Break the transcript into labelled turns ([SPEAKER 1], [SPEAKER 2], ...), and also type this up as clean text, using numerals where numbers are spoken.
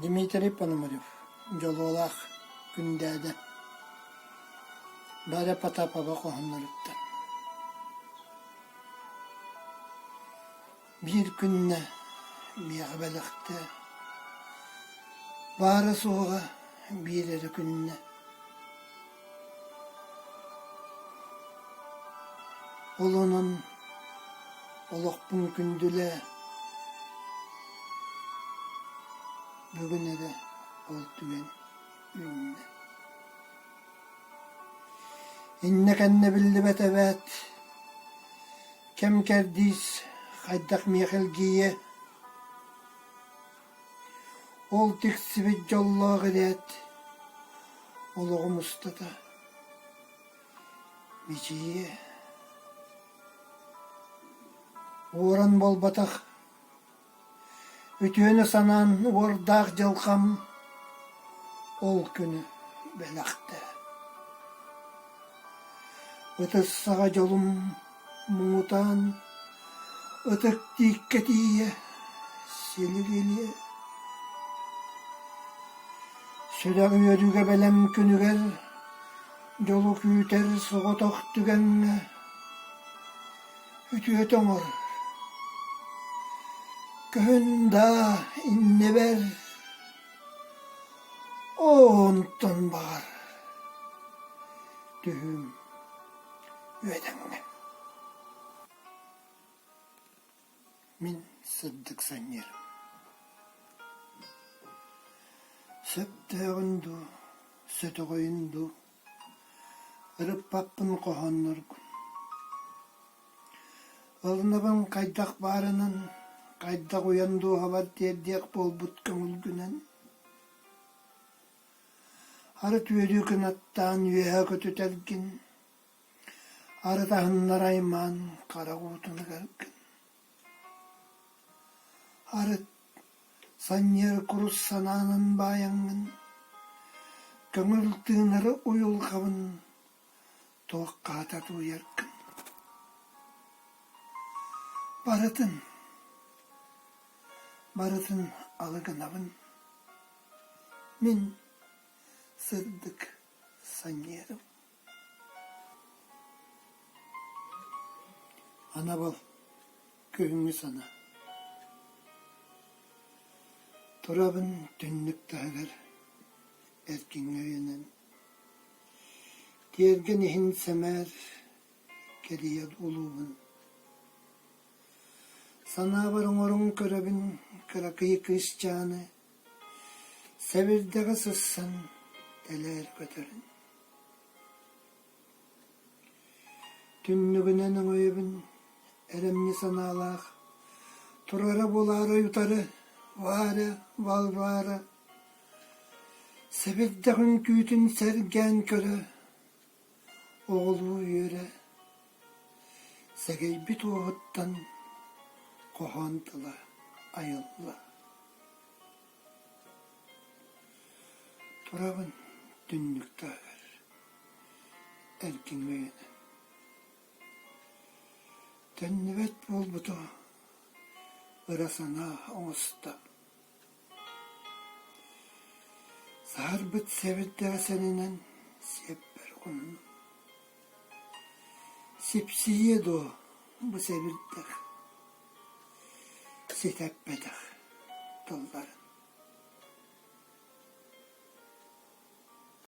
[SPEAKER 1] Дмитрий Пономарев, Дьолуолаах Күндээдэ, Варя Потапова хоһоонноруттан Биир күннэ миэхэ бэлэхтээ, баара-суоҕа биир эрэ күннэ Ол онон олохпун күндүлээ, бүгүн эрэ ол түгэн үүннэ. Иннэ-кэннэ биллибэт эбээт, кэм-кэрдиис хайдах миэхэ илгийиэ, ол тиксибит дьоллоох ирээт олоҕум устата мичийиэ. Уоран буолбатах, үтүөнү санаан уордаах дьылҕам ол күнү бэлэхтээ. Ытыс саҕа дьолум муҥутаан ытык тииккэ тиийэ силигилиэ. Сүрэх үөрүүгэ бэлэм күнүгэр дьолу күүтэр соҕотох түгэҥҥэ үтүөтэ оҥор. Көһүн даа иннибэр, онтон баҕар түһүүм үөдэҥҥэ. Мин сырдык санньыарым. Сөптөөҕүн дуу, сөтөҕөйүн дуу, ырыппаппын хоһоонноргун. Ылынабын хайдах баарынан, хайдах уйан дууһабар тиэрдиэх буолбут көҥүлгүнэн. Арыт үөрүү кынаттаан үөһэ көтүтэргин, Арыт аһыннар аймаан хара уутун ыгаргын. Арыт санньыар курус санаанан баайаҥҥын, көҥүл тыынары уйулҕабын туоххаата тууйаргын. Барытын, барытын алы гынабын. Мин сырдык санньыарым. Анабыл күһүҥҥү сана Турабын түннүк таһыгар эркиҥҥэ өйөнөн Тиэргэн иһин сэмээр кэрийэ улуубун Санаабар оҥорон көрөбүн кыракый кыысчааны Сэбирдэҕи сыссан тэлээр көтөрүн Түннүгүнэн өҥөйөбүн эрэмньи санаалаах Турара буолаарай утары Варя, Варвара Сэбирдэх үҥкүүтүн сэргээн көрө Оҕолуу үөрэ Сэгэйбит уоһуттан хоһоон тыла айылла Турабын түннүк таһыгар эркиҥҥэ өйөнөн Төннүбэт буолбуту ыра санаа оҥосто Саһарбыт сэбирдэҕи сэнинэн сиэппэр угуннум Сипсийиэ дуо бу сэбирдэх ситэппэтэх тылларын.